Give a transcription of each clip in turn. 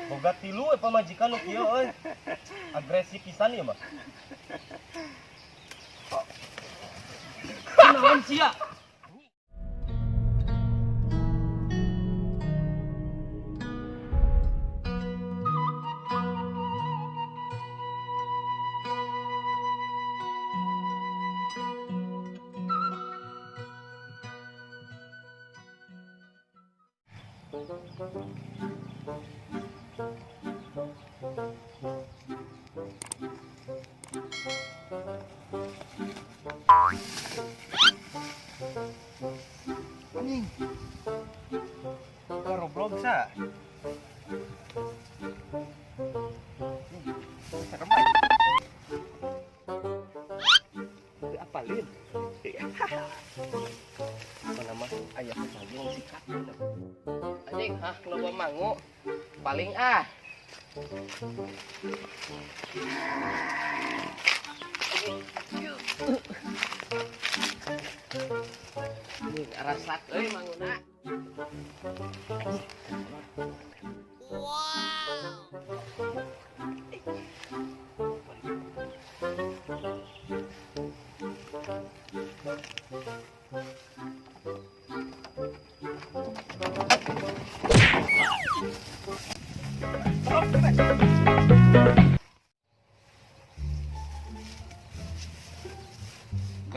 Boga tilu we pamajikan nu kieu euy. Agresif pisan ieu mah. Naon sia? Anjing. Goblok sa. Serem aja. Teu apalin. Mana mah aya pesayung sikat. Anjing, hah loba mangu. Paling ah. Anjing, arasak euy manguna.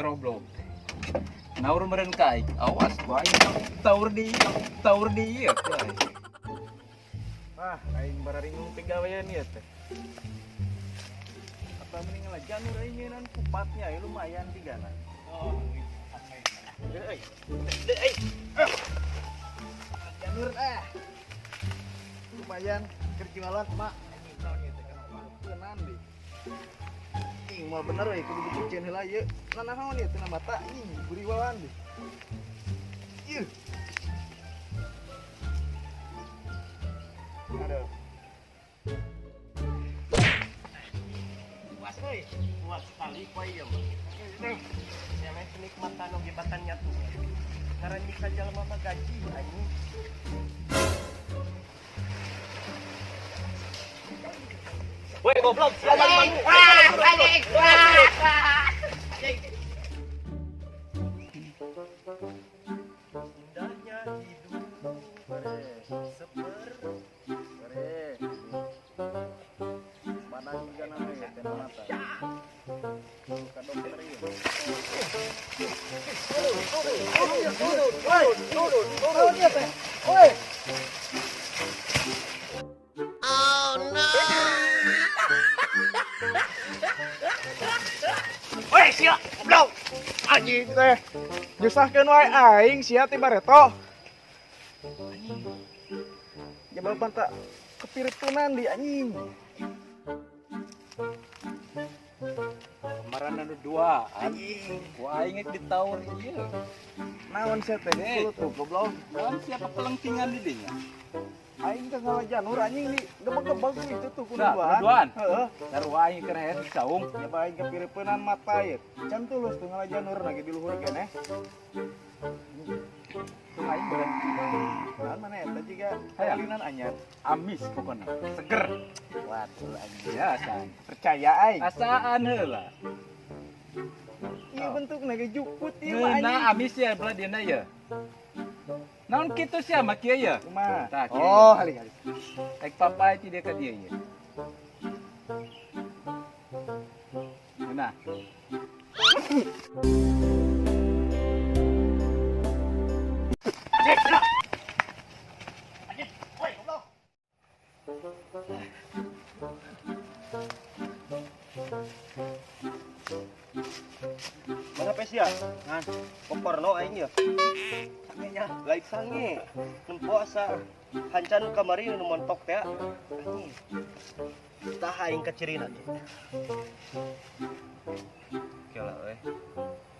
Goblok. Naur meureun ka aing. Awas ku aing taur di ieu ku aing. Wah, aing bararingung pigawean ieu teh. Atau mending lah janur aing ngeunan kupatnya ieu lumayan tigana. Oh, euy. Euy. Janur ah. Lumayan keur jualan, Mak. Anjing naon ieu teh kana peunan deui. Ing moal bener euy kudu dicucian heula ieu. Nanaon ieu teh na mata anjing buriwalan deui. Ieu. Aduh. Puas euy. Puas sekali ku ieu mah. Seleh kenikmatan oge batan nyatu. Ngaran nyiksa jalma mah gaji anjing. Woi goblok, siapa Anjing, ah, anjing, ah. Anjing. Indahnya hidup seper Sore. Mana juga namanya teh mata. Ka dokter ieu. Turun, turun, turun ieu teh. Woi. Woi, sia, goblok. Anjing teh. Nyusahkeun wae aing sia ti bareto. Anjing. Jawaban tak kepiritunan di anjing. Kemarin anu dua anjing. Ku aing geus ditaur ieu. Naon sia teh tuh goblok. Naon siapa pelengkingan di dinya? Aing teh ngalah janur anjing di gebeg-gebeg itu tuh kudu Nah, duaan. duaan. Heeh. Taruh aing keur head saung. Ya aing kepiripeunan mata ieu. Can tulus tuh ngalah janur lagi di luhur keneh. Tuh aing beureun. Naon mana eta jiga Hayang. kalinan anyar. Amis pokona. Seger. Waduh anjing. Biasa. Percaya aing. Asaan heula. Ieu bentukna ge jukut ieu mah Ngeuna anjing. amis ya belah dieuna ye. Naon kitu sia mah kieu ye? Kumaha? Tah, kieu. Oh, hali hali. Ek papai ti dia ka dieu ye. Ngeuna. Mana pes ya? Ngan, koporno aing ya. Sangenya, laik sange. Nempo asa hancan kamari nu montok teh. Anjing. Tah aing kacirina teh. Kela euy.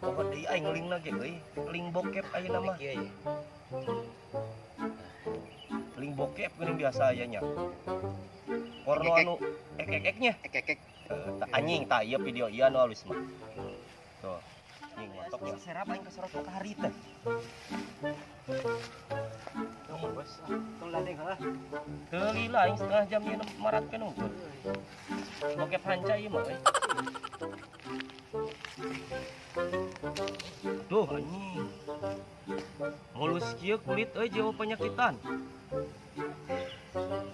Poho deui aing ngeling ge euy. Ling bokep ayeuna mah. Kieu ye. Ling bokep geuning biasa aya nya. Porno anu ek-ek-eknya. Ek-ek-ek. Anjing tah ieu video ieu anu halus mah. Tuh. Anjing montok ya. Serap aing kasorot matahari teh. Tong ladeng ha. Teu lila aing setengah jam ieu maratkeun unggul. Bokep hanca ieu mah euy. Duh anjing. Mulus kieu kulit euy jauh penyakitan.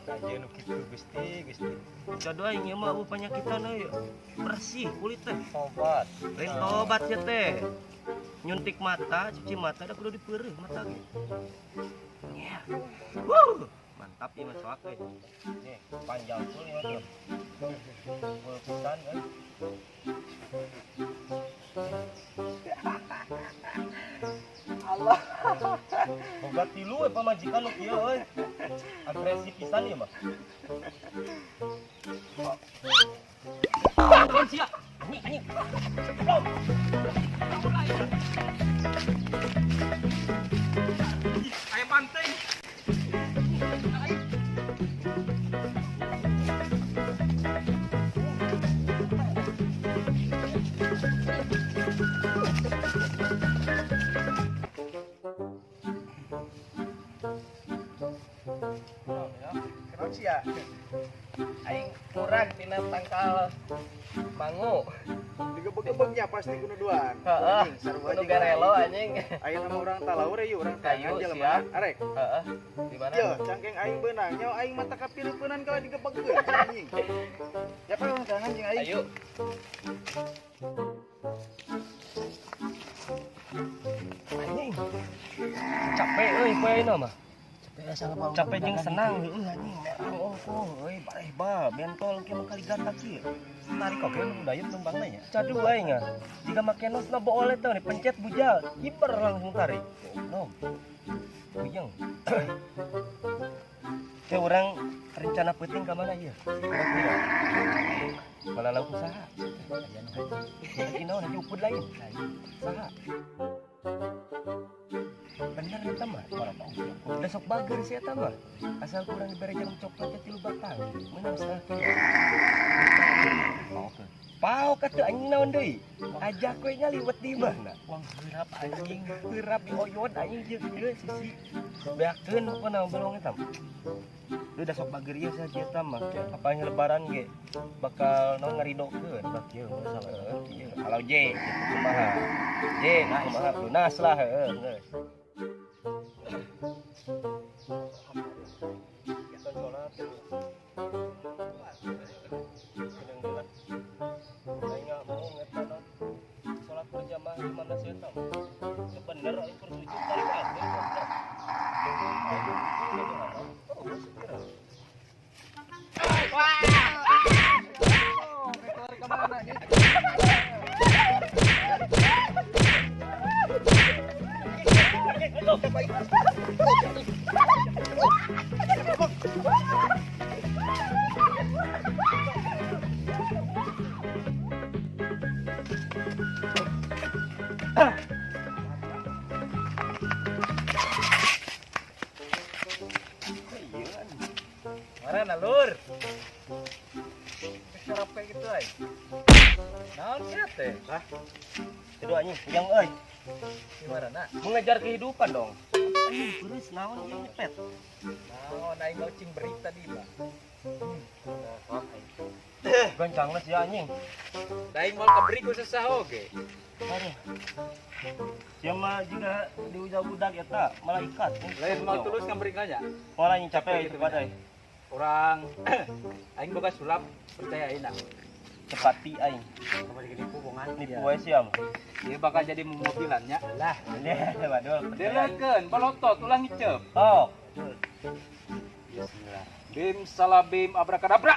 Kajeun nu kitu Gusti, Gusti. Cadu aing ieu mah eueuh penyakitan euy. Bersih kulit teh. Tobat. Lain tobat sia teh. Nyuntik mata, cuci mata da kudu dipeureuh mata ge. Yeah. Wuh, mantap ieu mah soak euy. Nih, panjang pul ieu mah. Pul pisan euy. Allah. Boga tilu we pamajikan nu kieu euy. Agresif pisan ieu mah. Bangun sia. Anjing anjing. Belum. Aya banteng. Kenapa sih ya? Aing kurang tina tangkal mangu. Digebeg-gebegnya pasti kudu duaan. Heeh. Anjing, sarua Kudu jeung garelo aing. anjing. Aing nama urang talaur euy, urang Kayu, tangan jelema. siap. Arek. Heeh. Di mana? Yo, cangkeng aing beunang, nyawa aing mata kapireupeunnan kalau digebegkeun anjing. Ya apa urang tangan jeung aing? Ayo. Anjing. Capek euy poe ayeuna mah. Capek jeung senang heueuh anjing merang ongkoh euy bareh ba bentol ke mah kali gatak kieu. Tarik oge nu dayeuh numpangna nya. Cadu aing ah. Jika make nosna boole teh nih pencet bujal, hiper langsung tarik. Goblok. Puyeng. Teh urang rencana peuting ka mana ieu? Kira-kira. Malalau usaha. Aya nu haji. Haji naon haji upud lain. Saha? Bener eta mah. Udah sok bager sih eta mah. Asal kurang dibere jarum coklat teh 3 batang. Meunang setengah kilo. Paokeun. Paok atuh anjing naon deui? Ajak we ngaliwet di mana? Uang heurap anjing. Heurap dioyot anjing jeung ieu sisi. Beakeun pokona belong eta mah. Lu udah sok bager ieu saja eta mah. Apanya lebaran ge bakal naon ngaridokeun. Bak ieu masalah. Heeh, kieu. Kalau J gitu kumaha. J kumaha lunas lah heeh geus. Kita sholat. Sedang gerak. Aing nggak mau ngeta non. Sholat berjamaah di mana sih eta? Ya bener aing keur sujud tarik kabeh goblok. Oh, segera. Keluar ka mana anjing? Mana lur? Sarap kayak gitu ay. Naon sia teh? Hah? Aduh anjing, puyeng euy. Gimana nak? Mengejar kehidupan dong. Anjing, beres naon ieu nyepet. Naon aing mau cing berita di mah. Gancangna sia anjing. Da aing moal kaberi ku sesah oge. Aduh. Sia mah jiga diudag-udag eta malaikat. Lain mau tulus ngaberi nya. Moal anjing capek itu padai. Orang aing boga sulap percaya aing. Cepati aing. Kembali nipu bongan. Nipu wae sia mah. Dia bakal jadi mobilannya. Lah, waduh. Deleukeun balotot ulah ngiceup. Oh. Bismillah. Bim salabim abrakadabra.